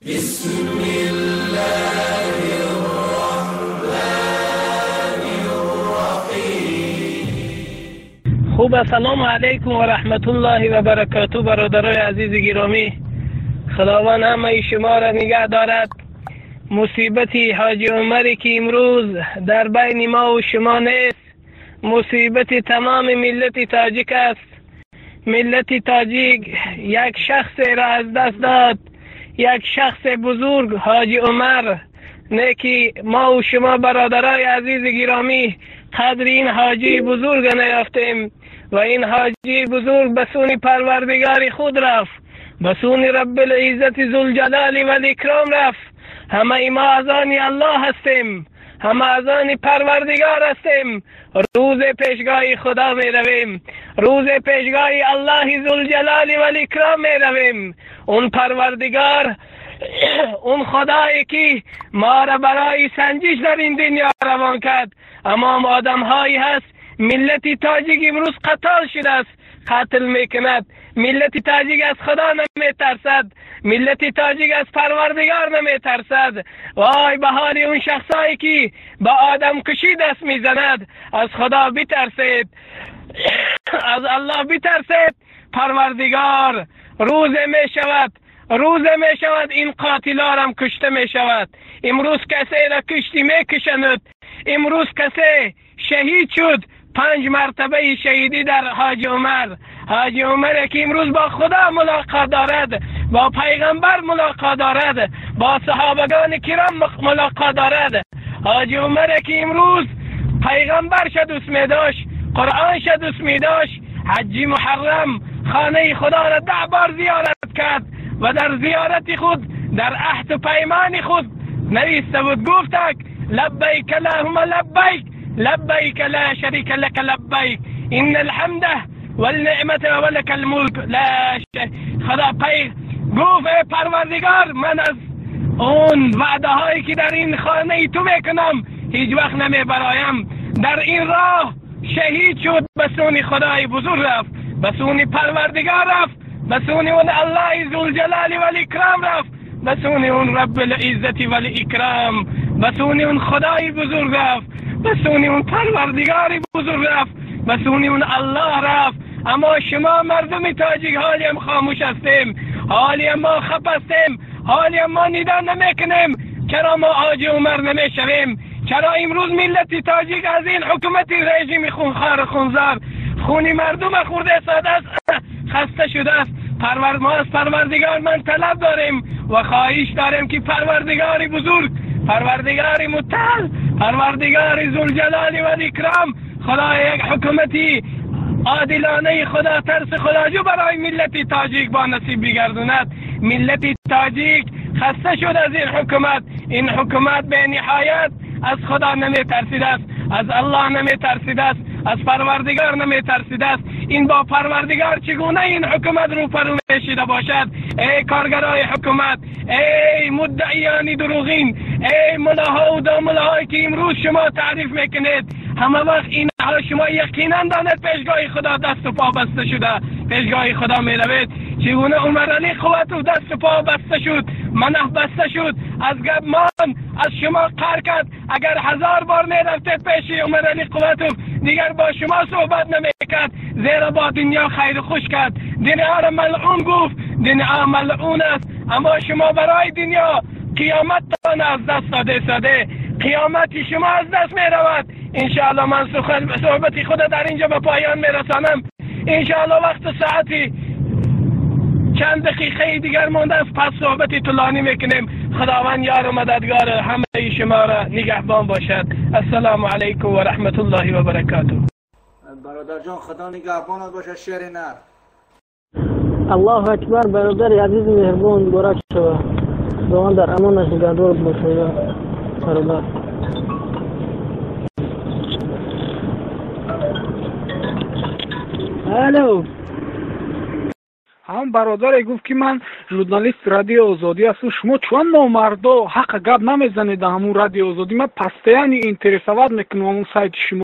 بسم الله الرحمن الرحیم. خوب، السلام علیکم و رحمت الله و برکاته. برادرای عزیز گرامی، خداوند همه شما را نگه دارد. مصیبت حاجی عمری که امروز در بین ما و شما نیست، مصیبت تمام ملت تاجیک است. ملت تاجیک یک شخص را از دست داد، یک شخص بزرگ، حاجی عمر. نه که ما و شما برادرای عزیز گرامی قدر این حاجی بزرگ نیافتیم و این حاجی بزرگ به سوی پروردگار خود رفت، به سوی رب العزت ذوالجلال و الاکرام رفت. همه ما از آن الله هستیم، همه از آن پروردگار هستیم. روز پیشگاه خدا می رویم، روز پیشگاه الله ذوالجلال و الاکرام می رویم. اون پروردگار، اون خدایی که ما را برای سنجش در این دنیا روان کرد. اما آدم هایی هست، ملت تاجیک امروز قتل شده است، قتل میکند. ملت تاجیک از خدا نمیترسد، ملت تاجیک از پروردگار نمیترسد. وای به حال اون شخصایی که با آدم کشی دست میزند. از خدا بترسید، از الله بترسید. پروردگار روز میشود، روز میشود این قاتلارم کشته میشود. امروز کسی را کشتی میکشند، امروز کسی شهید شد. 5 مرتبه شهیدی در حاجی عمر. حاجی عمر که امروز با خدا ملاقات دارد، با پیغمبر ملاقات دارد، با صحابگان کرام ملاقات دارد. حاجی عمر که امروز پیغمبر شه دوست می داشت، قرآن شه دوست می داشت، حج محرم خانه خدا را 10 بار زیارت کرد و در زیارت خود، در عهد و پیمان خود نویسته بود، گفت لبیک اللهم لبیک، لبیک لا شریک لک لبیک، ان الحمد والنعمت ولک الملک لا شریک. خدا پیغ گفت ای پروردگار، من از اون وعده هایی که در این خانه تو میکنم هیچ وقت نمیبرایم. در این راه شهید شد، به سوی خدای بزرگ رفت، به سوی پروردگار رفت، به سوی اون الله ذوالجلال والاکرام رفت، به سوی اون رب العزت والاکرام، به سوی اون خدای بزرگ رفت، به سوی اون پروردگار بزرگ رفت، به سوی اون الله رفت. اما شما مردم تاجیک حالی هم خاموش هستیم، حالی هم ما خپ هستیم، حالی هم ما ندا نمیکنیم. چرا ما حاجی عمر نمیشویم؟ چرا امروز ملت تاجیک از این حکومت رژیم خونخوار خونزار خونی مردم خورده ساده است، خسته شده است. ما از پروردگار من طلب داریم و خواهش داریم که پروردگار بزرگ، پروردگار متعال، پروردگار ذوالجلال و الاکرام، خدا یک حکومتی عادلانه خدا ترس خداجو برای ملت تاجیک با نصیب بگرداند. ملت تاجیک خسته شد از این حکومت. این حکومت به نهایت از خدا نمی ترسیده است، از الله نمی ترسیده است، از پروردگار نمی ترسیده است. این با پروردگار چگونه این حکومت رو پرو میشیده باشد؟ ای کارگرای حکومت، ای مدعیان دروغین، ای ملاها و داملاهایی که امروز شما تعریف میکنید، همه وقت اینها شما یقینا دانید پیشگاه خدا دست و پا بسته شده، پیشگاه خدا میروید. چگونه عمر علی قوت و دست و پا بسته شد، منه بسته شد، از گبمان از شما قهر کرد. اگر 1000 بار میرفتید پیش عمر علی قوتوف دیگر با شما صحبت نمیکرد، زیرا با دنیا خیر خوش کرد. دنیا را ملعون گفت، دنیا ملعون است. اما شما برای دنیا قیامت تان از دست داده ساده، قیامت شما از دست میرود. انشاءالله من صحبت خود در اینجا به پایان میرسانم. انشاءالله وقت ساعتی چند دقیقه دیگر مانده است، پس صحبت طولانی میکنیم. خداوند یار و مددگار همه شما را نگهبان باشد. السلام علیکم و رحمت الله و برکاته. برادر جان خدا نگهبانت باشه. شعر نر. الله اکبر. برادر عزیز مهربان، مبارک شود. خداوند در امانش نگهدار باشه برادر. الو. ҳам бародаре гуфт ки ман журналист радиои Озодӣ ҳастам, шумо чун номардо ҳаққа гап намезанед дар ҳамун радиои Озодӣ? Ман постоянно интересовать мекунам ҳамун сайти шумо.